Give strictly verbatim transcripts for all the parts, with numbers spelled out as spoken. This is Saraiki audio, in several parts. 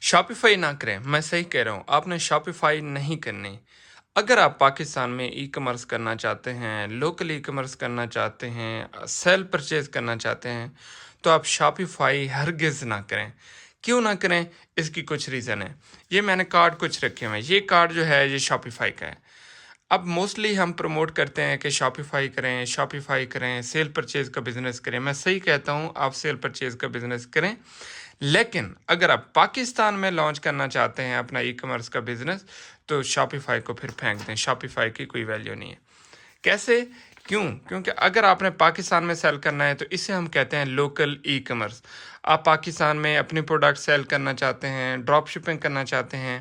شاپیفائی نہ کریں۔ میں صحیح کہہ رہا ہوں، آپ نے شاپیفائی نہیں کرنی۔ اگر آپ پاکستان میں ای کامرس کرنا چاہتے ہیں، لوکل ای کامرس کرنا چاہتے ہیں، سیل پرچیز کرنا چاہتے ہیں، تو آپ شاپیفائی ہرگز نہ کریں۔ کیوں نہ کریں؟ اس کی کچھ ریزن ہے۔ یہ میں نے کارڈ کچھ رکھے ہوئے ہیں۔ یہ کارڈ جو ہے، یہ شاپیفائی کا ہے۔ اب موسٹلی ہم پروموٹ کرتے ہیں کہ شاپیفائی کریں، شاپیفائی کریں، سیل پرچیز کا بزنس کریں۔ میں صحیح کہتا ہوں، آپ سیل پرچیز کا بزنس کریں، لیکن اگر آپ پاکستان میں لانچ کرنا چاہتے ہیں اپنا ای کامرس کا بزنس، تو شاپیفائی کو پھر پھینک دیں۔ شاپیفائی کی کوئی ویلیو نہیں ہے۔ کیسے؟ کیوں؟ کیونکہ اگر آپ نے پاکستان میں سیل کرنا ہے، تو اسے ہم کہتے ہیں لوکل ای کامرس۔ آپ پاکستان میں اپنی پروڈکٹ سیل کرنا چاہتے ہیں، ڈراپ شپنگ کرنا چاہتے ہیں،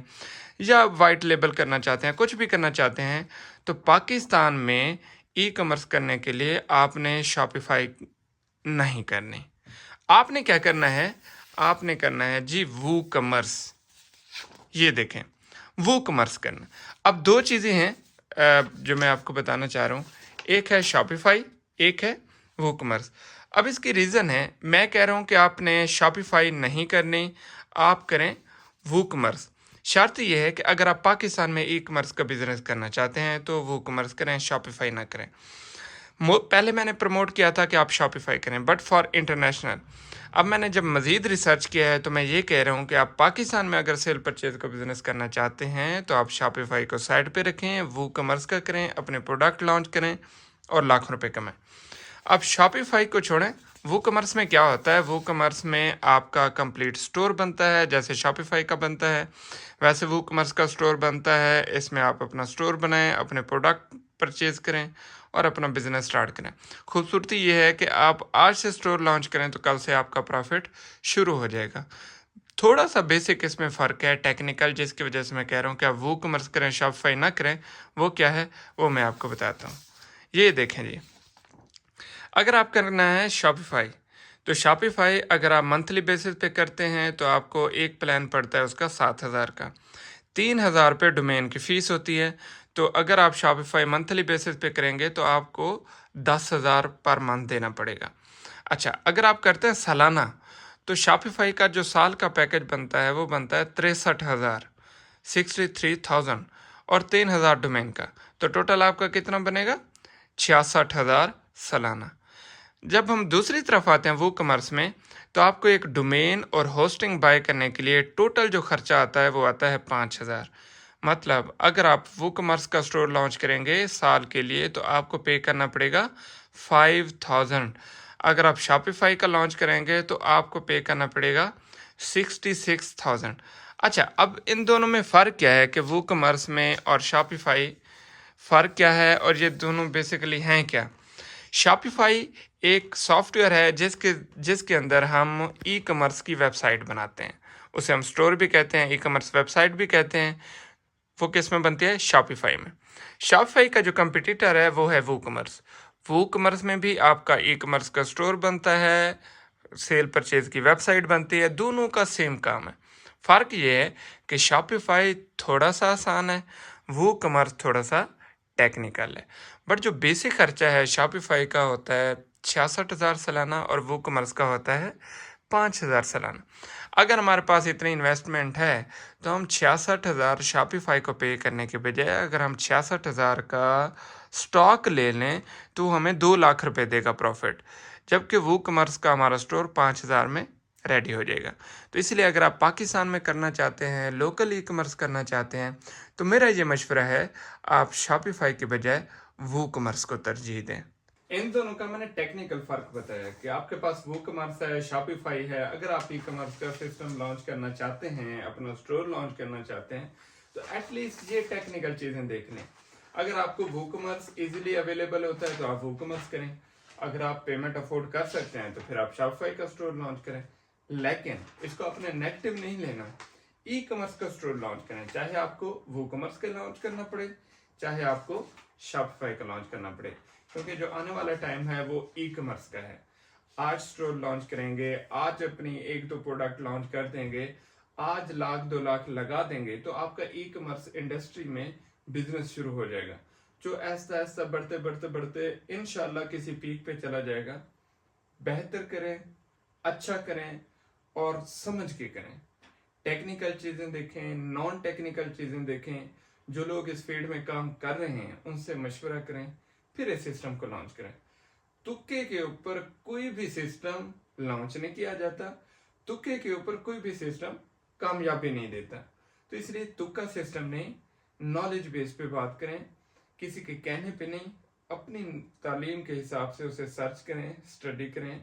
یا وائٹ لیبل کرنا چاہتے ہیں، کچھ بھی کرنا چاہتے ہیں، تو پاکستان میں ای کامرس کرنے کے لیے آپ نے شاپیفائی نہیں کرنی۔ آپ نے کیا کرنا ہے؟ آپ نے کرنا ہے جی وو کامرس۔ یہ دیکھیں، وو کامرس کرنا۔ اب دو چیزیں ہیں، آ، جو میں آپ کو بتانا چاہ رہا ہوں۔ ایک ہے شاپیفائی، ایک ہے وو کامرس۔ اب اس کی ریزن ہے، میں کہہ رہا ہوں کہ آپ نے شاپیفائی نہیں کرنی، آپ کریں وو کامرس۔ شرط یہ ہے کہ اگر آپ پاکستان میں ای کامرس کا بزنس کرنا چاہتے ہیں، تو وو کامرس کریں، شاپیفائی نہ کریں۔ مو- پہلے میں نے پروموٹ کیا تھا کہ آپ شاپیفائی کریں، بٹ فار انٹرنیشنل۔ اب میں نے جب مزید ریسرچ کیا ہے، تو میں یہ کہہ رہا ہوں کہ آپ پاکستان میں اگر سیل پرچیز کا بزنس کرنا چاہتے ہیں، تو آپ شاپیفائی کو سائڈ پہ رکھیں، وو کامرس کا کریں، اپنے پروڈکٹ لانچ کریں اور لاکھوں روپے کمائیں۔ اب شاپیفائی کو چھوڑیں، وو کامرس میں کیا ہوتا ہے؟ وو کامرس میں آپ کا کمپلیٹ اسٹور بنتا ہے، جیسے شاپیفائی کا بنتا ہے، ویسے وو کامرس کا اسٹور بنتا ہے۔ اس میں آپ اپنا اسٹور بنائیں، اپنے پروڈکٹ پرچیز کریں اور اپنا بزنس سٹارٹ کریں۔ خوبصورتی یہ ہے کہ آپ آج سے اسٹور لانچ کریں، تو کل سے آپ کا پروفٹ شروع ہو جائے گا۔ تھوڑا سا بیسک اس میں فرق ہے، ٹیکنیکل، جس کی وجہ سے میں کہہ رہا ہوں کہ آپ وو کامرس کریں، شاپیفائی نہ کریں۔ وہ کیا ہے، وہ میں آپ کو بتاتا ہوں۔ یہ دیکھیں جی، اگر آپ کرنا ہے شاپیفائی، تو شاپیفائی اگر آپ منتھلی بیسس پہ کرتے ہیں، تو آپ کو ایک پلان پڑتا ہے اس کا سات ہزار کا، تین ہزار پہ ڈومین کی فیس ہوتی ہے۔ تو اگر آپ شاپیفائی منتھلی بیسس پہ کریں گے، تو آپ کو دس ہزار پر منتھ دینا پڑے گا۔ اچھا، اگر آپ کرتے ہیں سالانہ، تو شاپیفائی کا جو سال کا پیکج بنتا ہے، وہ بنتا ہے تریسٹھ ہزار، سکسٹی تھری تھاؤزینڈ، اور تین ہزار ڈومین کا۔ تو ٹوٹل آپ کا کتنا بنے گا؟ چھیاسٹھ ہزار سالانہ۔ جب ہم دوسری طرف آتے ہیں وو کامرس میں، تو آپ کو ایک ڈومین اور ہوسٹنگ بائی کرنے کے لیے ٹوٹل جو خرچہ آتا ہے، وہ آتا ہے پانچ ہزار۔ مطلب، اگر آپ وو کامرس کا اسٹور لانچ کریں گے سال کے لیے، تو آپ کو پے کرنا پڑے گا فائیو تھاؤزینڈ۔ اگر آپ شاپیفائی کا لانچ کریں گے، تو آپ کو پے کرنا پڑے گا سکسٹی سکس تھاؤزینڈ۔ اچھا، اب ان دونوں میں فرق کیا ہے کہ وو کامرس میں اور شاپیفائی، فرق کیا ہے اور یہ دونوں بیسیکلی ہیں کیا؟ شاپیفائی ایک سافٹ ویئر ہے جس کے، جس کے اندر ہم ای کامرس کی ویب سائٹ بناتے ہیں۔ اسے ہم اسٹور بھی کہتے ہیں، ای کامرس ویب سائٹ بھی کہتے ہیں۔ وہ کس میں بنتی ہے؟ شاپیفائی میں۔ شاپیفائی کا جو کمپیٹیٹر ہے، وہ ہے وو کامرس۔ وو کامرس میں بھی آپ کا ای کامرس کا اسٹور بنتا ہے، سیل پرچیز کی ویب سائٹ بنتی ہے، دونوں کا سیم کام ہے۔ فرق یہ ہے کہ شاپیفائی تھوڑا سا آسان ہے، وو کامرس تھوڑا سا ٹیکنیکل ہے۔ بٹ جو بیسک خرچہ ہے شاپیفائی کا، ہوتا ہے چھیاسٹھ ہزار سالانہ اور وو کامرس کا ہوتا ہے پانچ ہزار سالانہ۔ اگر ہمارے پاس اتنی انویسٹمنٹ ہے، تو ہم چھیاسٹھ ہزار شاپیفائی کو پے کرنے کے بجائے اگر ہم چھیاسٹھ ہزار کا اسٹاک لے لیں، تو ہمیں دو لاکھ روپے دے گا پروفٹ، جبکہ وو کامرس کا ہمارا اسٹور پانچ ہزار میں ریڈی ہو جائے گا۔ تو اس لیے اگر آپ پاکستان میں کرنا چاہتے ہیں، لوکل ای کامرس کرنا چاہتے ہیں، تو میرا یہ مشورہ ہے، آپ شاپیفائی کے بجائے وو کامرس کو ترجیح دیں۔ ان دونوں کا میں نے ٹیکنیکل فرق بتایا کہ آپ کے پاس وو کامرس ہے، شاپیفائی ہے۔ اگر آپ ای کامرس کا سسٹم لانچ کرنا چاہتے ہیں، اپنا اسٹور لانچ کرنا چاہتے ہیں، تو ایٹ لیسٹ یہ ٹیکنیکل چیزیں دیکھ لیں۔ اگر آپ کو وو کامرس ایزیلی اویلیبل ہوتا ہے، تو آپ وو کامرس کریں۔ اگر آپ پیمنٹ افورڈ کر سکتے ہیں، تو پھر آپ شاپیفائی کا اسٹور لانچ کریں۔ لیکن اس کو آپ نے نیگیٹو نہیں لینا۔ ای کامرس کا اسٹور لانچ کریں، چاہے آپ کو وو کامرس کا لانچ کرنا پڑے، چاہے آپ کو شاپیفائی کا لانچ کرنا پڑے، کیونکہ جو آنے والا ٹائم ہے، وہ ای کامرس کا ہے۔ آج اسٹور لانچ کریں گے، آج اپنی ایک دو پروڈکٹ لانچ کر دیں گے، آج لاکھ دو لاکھ لگا دیں گے، تو آپ کا ای کامرس انڈسٹری میں بزنس شروع ہو جائے گا، جو آہستہ آہستہ بڑھتے بڑھتے بڑھتے انشاءاللہ کسی پیک پہ چلا جائے گا۔ بہتر کریں، اچھا کریں اور سمجھ کے کریں۔ ٹیکنیکل چیزیں دیکھیں، نان ٹیکنیکل چیزیں دیکھیں۔ جو لوگ اس فیلڈ میں کام کر رہے ہیں ان سے مشورہ کریں، پھر اس سسٹم کو لانچ کریں۔ تکے کے اوپر کوئی بھی سسٹم لانچ نہیں کیا جاتا، تکے کے اوپر کوئی بھی سسٹم کامیابی نہیں دیتا۔ تو اس لیے تکا سسٹم نہیں، نالج بیس پہ بات کریں، کسی کے کہنے پہ نہیں، اپنی تعلیم کے حساب سے اسے سرچ کریں، اسٹڈی کریں،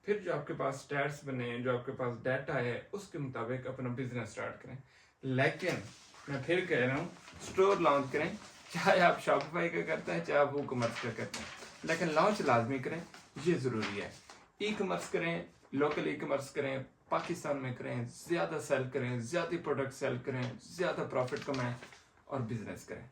پھر جو آپ کے پاس اسٹیٹس بنے، جو آپ کے پاس ڈیٹا ہے، اس کے مطابق اپنا بزنس اسٹارٹ کریں۔ لیکن میں پھر کہہ رہا ہوں، اسٹور لانچ کریں، چاہے آپ شاپیفائی کا کرتے ہیں، چاہے آپ وو کامرس کا کرتے ہیں، لیکن لانچ لازمی کریں، یہ ضروری ہے۔ ای کامرس کریں، لوکل ای کامرس کریں، پاکستان میں کریں، زیادہ سیل کریں، زیادہ پروڈکٹ سیل کریں، زیادہ پروفٹ کمائیں اور بزنس کریں۔